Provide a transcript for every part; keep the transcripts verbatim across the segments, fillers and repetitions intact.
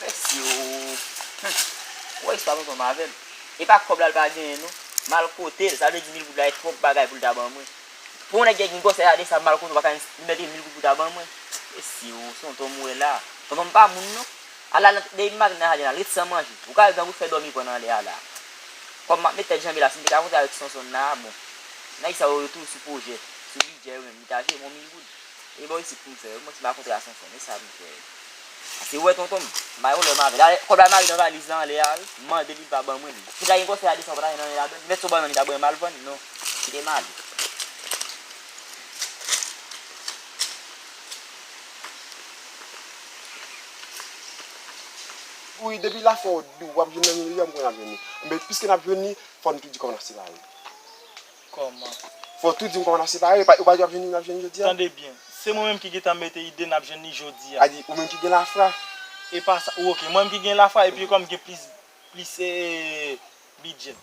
Mèsi o. Hum. Ou wè istwa tonton m avè l. E pa kòb la l pa genyen non. M al kote l, sa vle di mil goud la e twòp bagay pou l ta ban mwen. Pou yon nèg ki gen gwosè sa de sa m al kote w pa ka li mete mil goud pou ta ban mwen. Mèsi o, se tonton m ou wè la. Tonton m pa moun non. Ala nan depi maten nan jaden la, l ret san manje. Ou ka wè grangou fè dòmi pran nan anlè a la. Kòm m ap met tèt janbe la, si m te ka kontre avèk Sonson nan, bon. Nèg sa yo, yo tou sou pwojè, sou bidjè yo menm, li ta jere m yon mil goud. E bò isit pou m fè, mwen si m pa kontre a Sonson, e sa pou m fè. Pase ou wè tonton m, m pa yon lè m avè l. Kòb la mare nan valiz la anlè a, wi. M mande li, li pa ban mwen li. Si ta gen konsèy a desann, pa ta gen anyen ladan. Li mèt se yon bannann li ta ban m al vann, non. Kite m ale. Wi, depi lafwa w di w ap jwenn nan milyon, m konnen n ap jwenn li. Men piske n ap jwenn li, fò n tou di kòman n ap separe. Kòman? Fò w tou di m kòman n ap separe, pa, ou pa di w ap jwenn li, n ap jwenn li jodi a? Tande byen, se mwen menm ki gentan mete ide n ap jwenn li jodi a. A di, ou menm ki gen lafwa? E pa sa, ou oke, mwen menm ki gen lafwa, epi kòm gen plis, plis, eh, bidjè.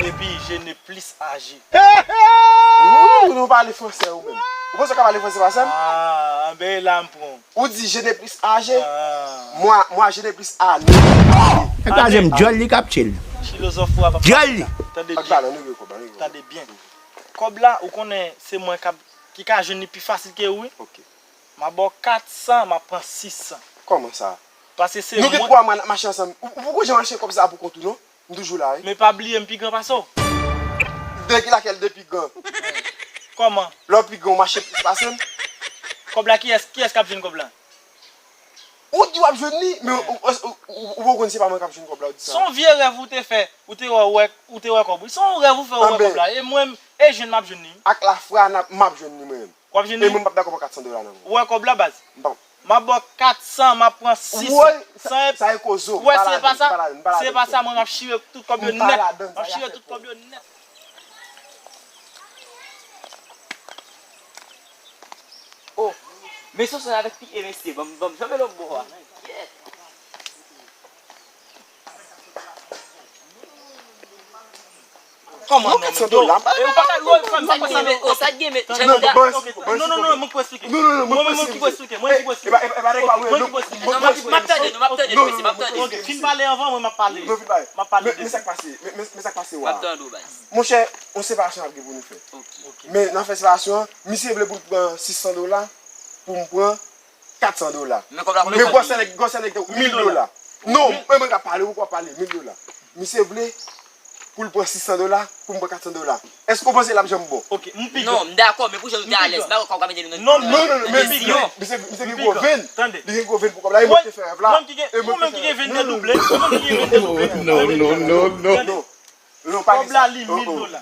Epi, je ne plus âgé. Ou, ou pale fransè ou menm. Ou panse w ka pale fransè pase m? Ah, ben la m pran. Ou di je ne plus âgé. Ah. Moi, moi, je ne plus âgé. E kraze m, djòl li k ap tchil. Filozòf ou a pa. Djòl li. Tande byen. Tande byen. Kòb la, ou konnen se mwen k ap, ki ka jwenn li pi fasil ke ou, wi. Ok. M a ba w kat san, m a pran sis san. Kòman sa? Pase se mwen. Nou gen twa mwa n ap mache ansanm. Ou, ou poko jan mache kòb sa pou kont ou, non? M toujou la, wi. Men pa bliye m pi gran pase w. De ki lakèl de pi gran? Kòman? Lè w pi gran, w mache plis pase m. Kòb la, kiyès, kiyès k ap jwenn kòb la? Ou di w ap jwenn li, men ou, ou, ou, ou, ou poko konn se pa mwen k ap jwenn kòb la, ou di sa. Se yon vye rèv ou te fè, ou te wè, wè, ou te wè kòb, wi. Se yon rèv ou fè, ou wè kòb la. E mwen, e jwenn m ap jwenn li. Ak lafwa, n ap, m ap jwenn li mwen menm. W ap jwenn li? E mwen m p ap dakò pran kat san dola nan men w. Ou wè kòb la, baz? M p ap. M ap ba w kat san, m ap pran sis san. Sa e kozo. Ou wè, si e pa sa, si e pa sa, mwen m ap chire tout kòb yo nèt. M ap chire tout kòb yo nèt. Oh, men Sonson avèk pi e mesye, ban m, ban m janbe lòt bò a. Kòman non, kat san dola? E ou pa ka, ou fè m sa konsa non. Sa k gen, men, sa k gen, men, non, non, non, mwen ki pou esplike. Non, non, non, mwen ki pou esplike. Mwen ki pou esplike. Mwen ki pou esplike. Mwen ki pou esplike. M ap tande nou, m ap tande nou, mesye, m ap tande. Ok, fin pale anvan mwen, m ap pale. M ap pale. Men sa k pase, men sa k pase, wa. M ap tande w, baz. Monchè, yon separasyon n ap gen pou nou fè. Ok. Men nan fè separasyon an, misye vle pou l pran sis san dola, pou m pran kat san dola. Men kòb la konbyen? Men gwosè nèg, gwosè nèg te mil dola. Non, mwen, mwen ka pale, ou ka pale, mil dola. Misye vle pou l pran sis san dola, pou m pran kat san dola. Èske w panse l ap janm bon? Ok, m pi gran. Non, m dakò, men pou jan nou te alèz, m pa kwè kòb la mete nou nan. Non, non, non, non, men misye, misye, misye gen gwo venn. Li gen gwo venn pou kòb la, e mwen ki te fè rèv la. Ou menm ki gen venn dedouble, ou menm ki gen venn dedouble. Non, non, non, non. Non, pa di sa. Kòb la li mil dola.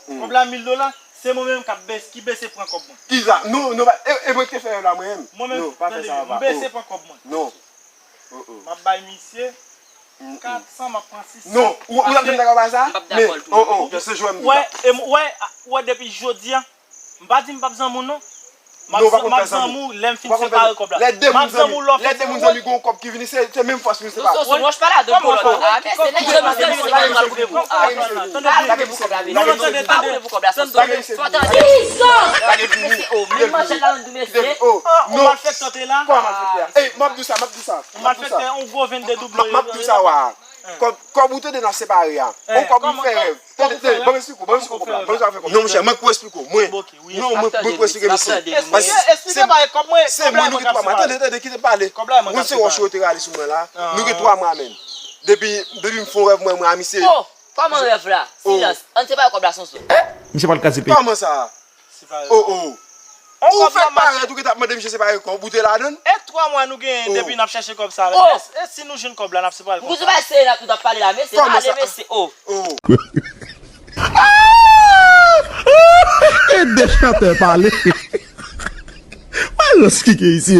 Kòb la mil dola, se mwen menm k ap bese, ki bese pran kòb mwen. Kisa? Non, non, pa, e, e mwen ki te fè rèv la mwen menm. Mwen menm, non, pa fè sa, papa. M bese pran kòb mwen. Non. M ap bay misye kat san, m ap pran sis san. Non, ou, ou t ap janm dakò bay sa? Men, oh, oh, se jwè m di la. Wè, e m, wè, wè depi jodi a, m pa di m p ap zanmi w non. Non, ou pa konn fè zanmi. M ap zanmi w lè m fin separe kòb la. Lè de moun zanmi, lè de moun zanmi gon kòb ki vini, se, se menm fòs nou se pa. Non, Sonson, wòch pa ladan pou lòt. Ah, men se nèg zanmi zanmi se gen mal pou kòb la. Ah, non, non, tande, tande, tande. Fò tande. Fò tande. Mesye, oh, menm manchèt la nan dou mesye. Oh, ou malfektè te la. Kòman malfektè? Ey, m ap di w sa, m ap di w sa. Ou malfektè, yon gwo venn dedouble. M ap di w sa, wa. Kòb, kòb ou tande n ap separe a. On kòb m fè rèv. Tande, tande, ban m esplike w, ban m esplike w kòb la. Ban m esplike w kòb la. Non, monchè, mwen k pou esplike w, mwen. Non, mwen, mwen k pou esplike misye. Esplike, esplike bay kòb mwen. Se mwen nou gen twa mwa. Tande, tande, kite m pale. Kòb la mwen k ap separe. Mwen se wòch yo te rale sou mwen la. Nou gen twa mwa menm. Depi, depi m fè yon rèv mwen, mwen a misye. Oh, kòman rèv la? Silans. Ann separe kòb la, Sonson. Misye pral kraze peyi. Kòman sa? Oh, oh. Ou fèk parèt, ou gentan ap mande misye separe kòb, ou te ladan l? E twa mwa nou genyen depi n ap chèche kòb sa. E, e si nou jwenn kòb la, n ap separe l konsa. Ou se pa sere n ap, nou t ap pale la, mesye, ale, mesye, oh. Oh. E de chantè pale. Malòs ki gen isi,